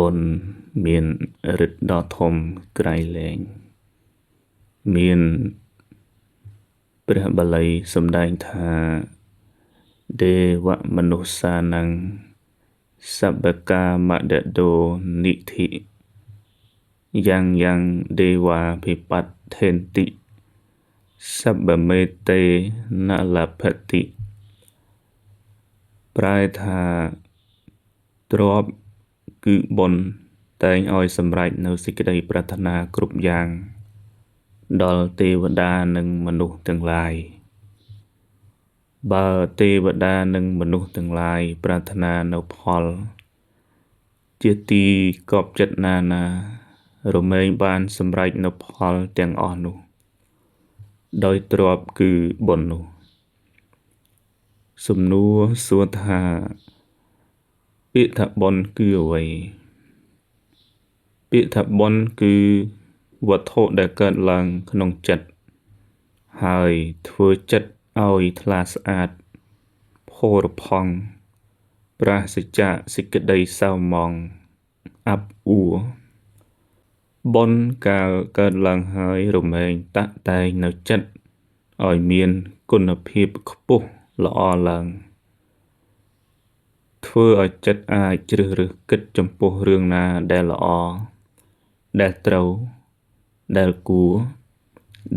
បុណ្យមានឫទ្ធិដ៏ធំក្រៃលែងមានព្រះបាលីសម្ដែងថាទេវមនុស្សានំសព្វកាមដដូនិធិយ៉ាងយ៉ាងទេវាភិបត្តិធេនតិសព្វមេតេនលភតិប្រែថាទ្រព្យគឺបុណ្យតែងឲ្យសម្រេចនៅសេចក្តីប្រាថ្នាគ្រប់យ៉ាងដល់ទេវតានិងមនុស្សទាំងឡាយបើទេវតានិងមនុស្សទាំងឡាយប្រាថ្នានៅផលជាទីកប់ចិត្តណាណារមែងបានសម្រេចនៅផលទាំងអស់នោះដោយទ្រព្យគឺបុណ្យនោះសំណួរសួរថាពាក្យថាបុណ្យគឺអ្វីពាក្យថាបុណ្យគឺវត្ថុដែលកើតឡើងក្នុងចិត្តហើយធ្វើចិត្តឲ្យថ្លាស្អាតផូរផង់ប្រាសចាកសេចក្តីសៅមងអាប់អួរបុណ្យកាលកើតឡើងហើយរមែងតាក់តែងនៅចិត្តឲ្យមានគុណភាពខ្ពស់ល្អឡើងធ្វើឲ្យចិត្តអាចជ្រើសរើសគិតចំពោះរឿងណាដែលល្អដែលត្រូវដែលគួរ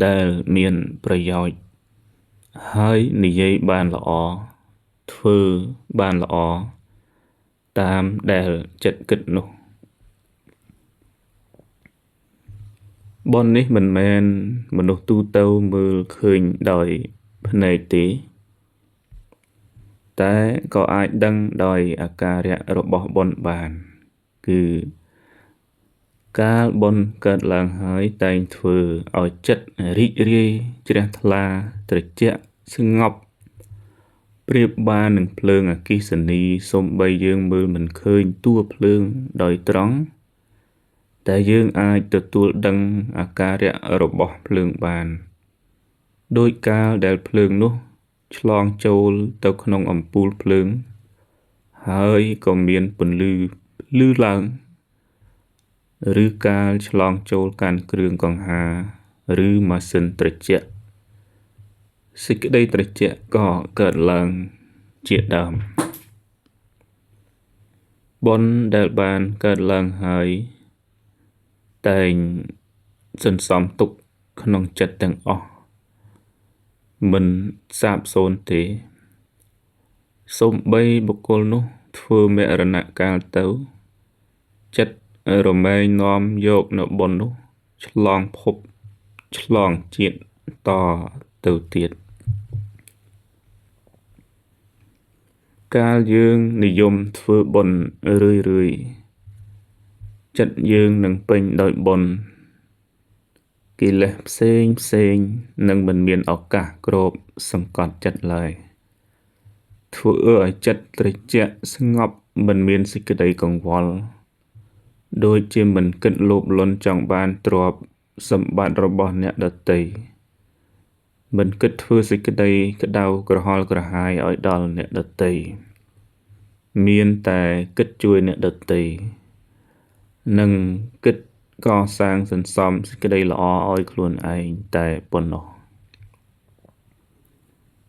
ដែលមានប្រយោជន៍ហើយនិយាយបានល្អធ្វើបានល្អតាមដែលចិត្តគិតនោះបុណ្យនេះមិនមែនមនុស្សទូទៅមើលឃើញដោយភ្នែកទេតែក៏អាចដឹងដោយអាការៈរបស់បុណ្យបានគឺកាលបុណ្យកើតឡើងហើយតែងធ្វើឲ្យចិត្តរីករាយជ្រះថ្លាត្រជាក់ស្ងប់ប្រៀបបាននឹងភ្លើងអគ្គិសនីសូម្បីយើងមើលមិនឃើញតួភ្លើងដោយត្រង់តែយើងអាចទទួលដឹងអាការៈរបស់ភ្លើងបានដោយកាលដែលភ្លើងនោះឆ្លងចូលទៅក្នុងអំពូលភ្លើងហើយក៏មានពន្លឺភ្លឺឡើងឬកាលឆ្លងចូលកាន់គ្រឿងកង្ហារឬម៉ាស៊ីនត្រជាក់សេចក្តីត្រជាក់ក៏កើតឡើងជាដើមបុណ្យដែលបានកើតឡើងហើយតែងសន្សំទុកក្នុងចិត្តទាំងអស់មិនសាបសូន្យទេសូម្បីបុគ្គលនោះធ្វើមរណកាលទៅចិត្តរមែងនាំយកនៅបុណ្យនោះឆ្លងភពឆ្លងជាតិតទៅទៀតកាលយើងនិយមធ្វើបុណ្យរឿយៗចិត្តយើងនឹងពេញដោយបុណ្យកិលេសផ្សេងផ្សេងនឹងមិនមានឱកាសគ្របសង្កត់ចិត្តឡើយធ្វើឲ្យចិត្តត្រជាក់ស្ងប់មិនមានសេចក្តីកង្វល់ដូចជាមិនគិតលោភលន់ចង់បានទ្រព្យសម្បត្តិរបស់អ្នកដទៃមិនគិតធ្វើសេចក្តីក្តៅក្រហល់ក្រហាយឲ្យដល់អ្នកដទៃមានតែគិតជួយអ្នកដទៃនិងគិតកសាងសន្សំសេចក្តីល្អឲ្យខ្លួនឯងតែប៉ុណ្ណោះ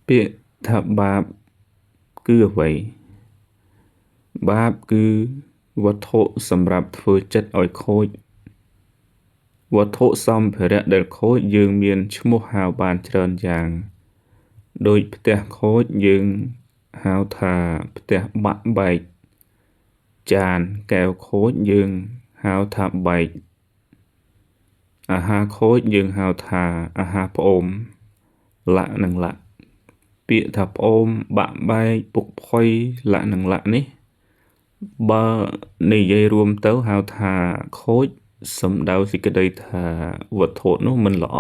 ពាក្យថាបាបគឺអ្វីបាបគឺវត្ថុសម្រាប់ធ្វើចិត្តឲ្យខូចវត្ថុសម្ភារៈដែលខូចយើងមានឈ្មោះហៅបានច្រើនយ៉ាងដូចផ្ទះខូចយើងហៅថាផ្ទះបាក់បែកចានកែវខូចយើងហៅថាបែកអាហារខូចយើងហៅថាអាហារផ្អូមលាក់និងលាក់ពាក្យថាផ្អូមបាក់បែកពុកផុយលាក់និងលាក់នេះបើនិយាយរួមទៅហៅថាខូចសំដៅសេចក្តីថាវត្ថុនោះមិនល្អ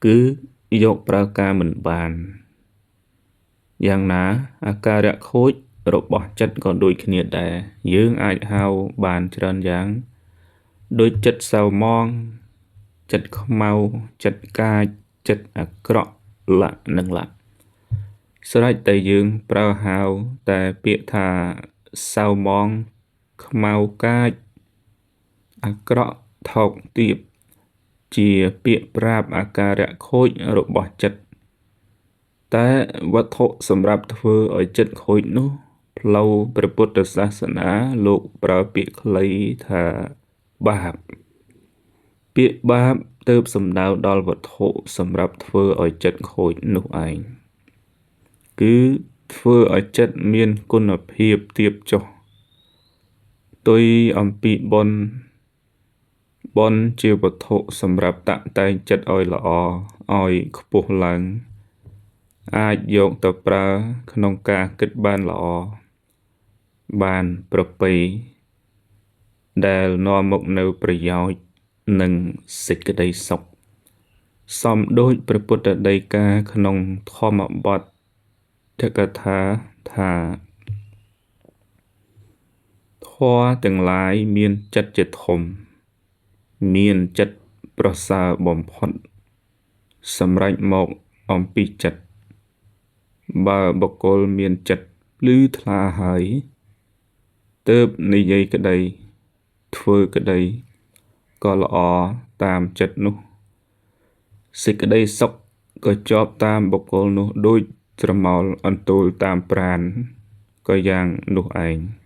គឺយកប្រើការមិនបានយ៉ាងណាអាការៈខូចរបស់ចិត្តក៏ដូចគ្នាដែរយើងអាចហៅបានច្រើនយ៉ាងដូចចិត្តសៅមងចិត្តខ្មៅចិត្តកាចចិត្តអាក្រក់លាក់និងលាក់ស្រេចតែយើងប្រើហៅតែពាក្យថាសៅមង ខ្មៅកាច អាក្រក់ថោកទាប ជាពាក្យប្រាប់អាការៈខូចរបស់ចិត្ត តែវត្ថុសម្រាប់ធ្វើឲ្យចិត្តខូចនោះ ផ្លូវព្រះពុទ្ធសាសនាលោកប្រើពាក្យខ្លីថាបាប ពាក្យបាបទើបសំដៅដល់វត្ថុសម្រាប់ធ្វើឲ្យចិត្តខូចនោះឯង គឺធ្វើឲ្យចិត្តមានគុណភាពទាបចុះ ផ្ទុយអំពីបុណ្យ បុណ្យជាវត្ថុសម្រាប់តាក់តែងចិត្តឲ្យល្អ ឲ្យខ្ពស់ឡើង អាចយកទៅប្រើក្នុងការគិតបានល្អ បានប្រពៃ ដែលនាំមកនូវប្រយោជន៍និងសេចក្តីសុខ សំដូចព្រះពុទ្ធដីកាក្នុងធម្មបទកថាថា ធម៌ទាំងឡាយមានចិត្តជាធំ មានចិត្តប្រសើរបំផុត សម្រេចមកអំពីចិត្ត បើបុគ្គលមានចិត្តភ្លឺថ្លាហើយ ទើបនិយាយក្តី ធ្វើក្តី ក៏ល្អតាមចិត្តនោះ សេចក្តីសុខក៏ជាប់តាមបុគ្គលនោះដូចស្រមោលអន្ទូលតាមប្រាណ ក៏យ៉ាងនោះឯង។